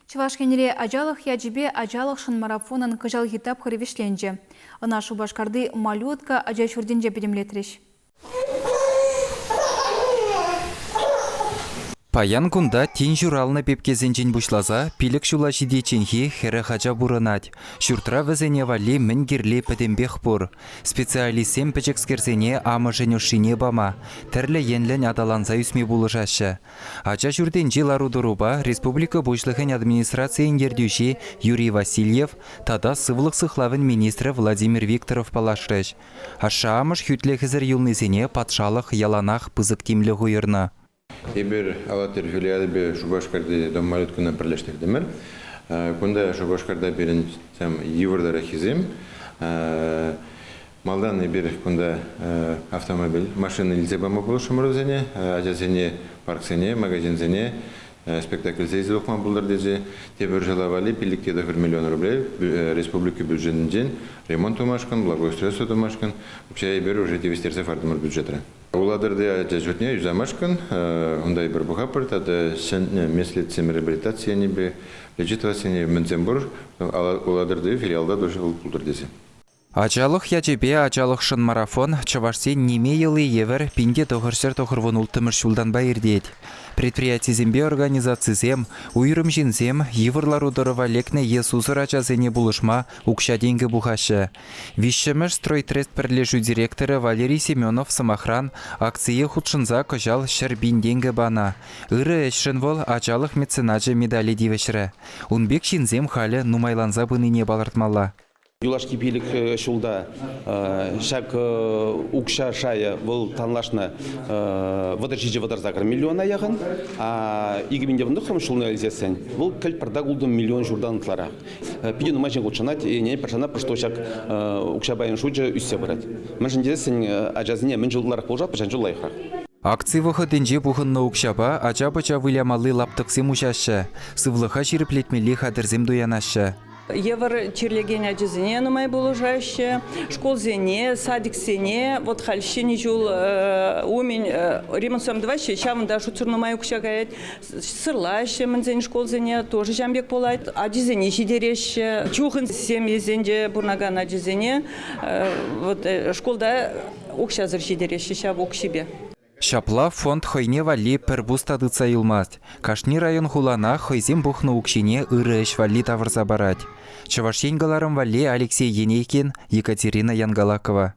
Чӑваш Енре Ачалӑх ячӗпе ачалӑхшӑн марафонӑн кӑҫалхи тапхӑрӗ вӗҫленчӗ. Ӑна Шупашкарти Малютка ача ҫуртӗнче пӗтӗмлетрӗҫ. Паян кунта тин ҫуралнӑ пепкесенчен пуҫласа 5 ҫула ҫитичченхи 40 ача пурӑнать. Ҫуртра вӗсене валли мӗн кирли пӗтӗмпех пур. Специалистсем пӗчӗкскерсене амӑшӗн ӑшшине пама, тӗрлӗ енлӗн аталанса ӳсме пулӑшаҫҫӗ. Ача ҫуртӗнчи лару-тӑрупа республика Пуҫлӑхӗн администрацийӗн ертӳҫи Юрий Васильев тата сывлӑх сыхлавӗн министрӗ Владимир Викторов паллашрӗҫ. Ашшӗ-амӑш хӳтлӗхӗсӗр юлнисене патшалӑх яланах пысӑк тимлӗх уйӑрнӑ. Эпир Алатырь филиалӗпе Шупашкарти Дом малюткӑна пӗрлештертӗмӗр. Кунта Шупашкарта пирӗн йывӑртараххисем. Малтан эпир кунта автомобиль, машина илсе пама пулӑшрӑмӑр вӗсене, ачасене парксене, магазинсене спектакльсем илсе тухма пултӑр тесе. Тепӗр ҫула валли 5,9 миллион рублей республика бюджетӗнчен ремонт тумашкӑн, благоустройство тумашкӑн укҫа эпир уже тивӗҫтерсе хӑвартӑмӑр бюджетра. Улатӑрти ача ҫуртне юсамашкӑн унта эпир пӑхатпӑр тата ҫӗнӗ меслетсем реабилитаци енӗпе, лечитвасене мӗнсем пур, Улатӑрти филиалта тоже вӑл пултӑр тесе. Ачалӑх ячӗпе ачалӑхшӑн марафон чӑвашсен ниме йӑли евӗр 1996 ҫултанпа иртет. Предприятисемпе организацисем, уйрӑм ҫынсем йывӑр лару-тӑрӑва лекнӗ е сусӑр ачасене пулӑшма укҫа-тенкӗ пухаҫҫӗ. Виҫҫӗмӗш Стройтрест пӗрлешӳ директорӗ Валерий Семенов, сӑмахран, акцие хутшӑнса кӑҫал 100 000 тенкӗ панӑ. Ырӑ ӗҫшӗн вӑл Ачалӑх меценачӗ медале тивӗҫрӗ. Ун пек ҫынсем халӗ нумайланса пынине палӑртмалла. Юлашки 5 ҫулта ҫак укҫа шайӗ вӑл танлашнӑ 37-38 миллиона яхӑн, а 2019 ҫулне илсессӗн вӑл кӗлт пӗртак ултӑ миллион ҫуртан ытларах. Питӗ нумай ҫын хутшӑнать, ӗненетпӗр, шанатпӑр, что ҫак укҫа пайӗн шучӗ ӳссе пырать. Мӗншӗн тесессӗн ачасене мӗн чул ытларах пулӑшатпӑр, ҫавӑн чул лайӑхрах. Акци вӑхӑтӗнче пухӑннӑ укҫапа ача-пӑча вылямалли лаптӑксем уҫаҫҫӗ, сывлӑха ҫирӗплетмелли хатӗрсем туянаҫҫӗ. Йывӑр чирлекен ачасене нумай пулӑшаҫҫӗ, шкулсене, садиксене. Вот халь Ҫӗнӗ ҫул умӗн ремонтсем тӑваҫҫӗ, ҫавӑнта шутсӑр нумай укҫа каять. Сырлаҫҫӗ мӗнсен шкулсене, тоже ҫавӑн пек пулать. Ачисене ҫитереҫҫӗ. Чухӑн семьесенче пурӑнакан ачасене вот шкулта укҫасӑр ҫитереҫҫӗ ҫав укҫипе. Ҫапла фонд хӑйне валли пӗр пус та тытса юлмасть. Кашни район-хулана хӑйсем пухнӑ укҫине ырӑ ӗҫ валли тавӑрса парать. Чӑваш Ен кӑларӑм валли Алексей Енейкин, Екатерина Янгалакова.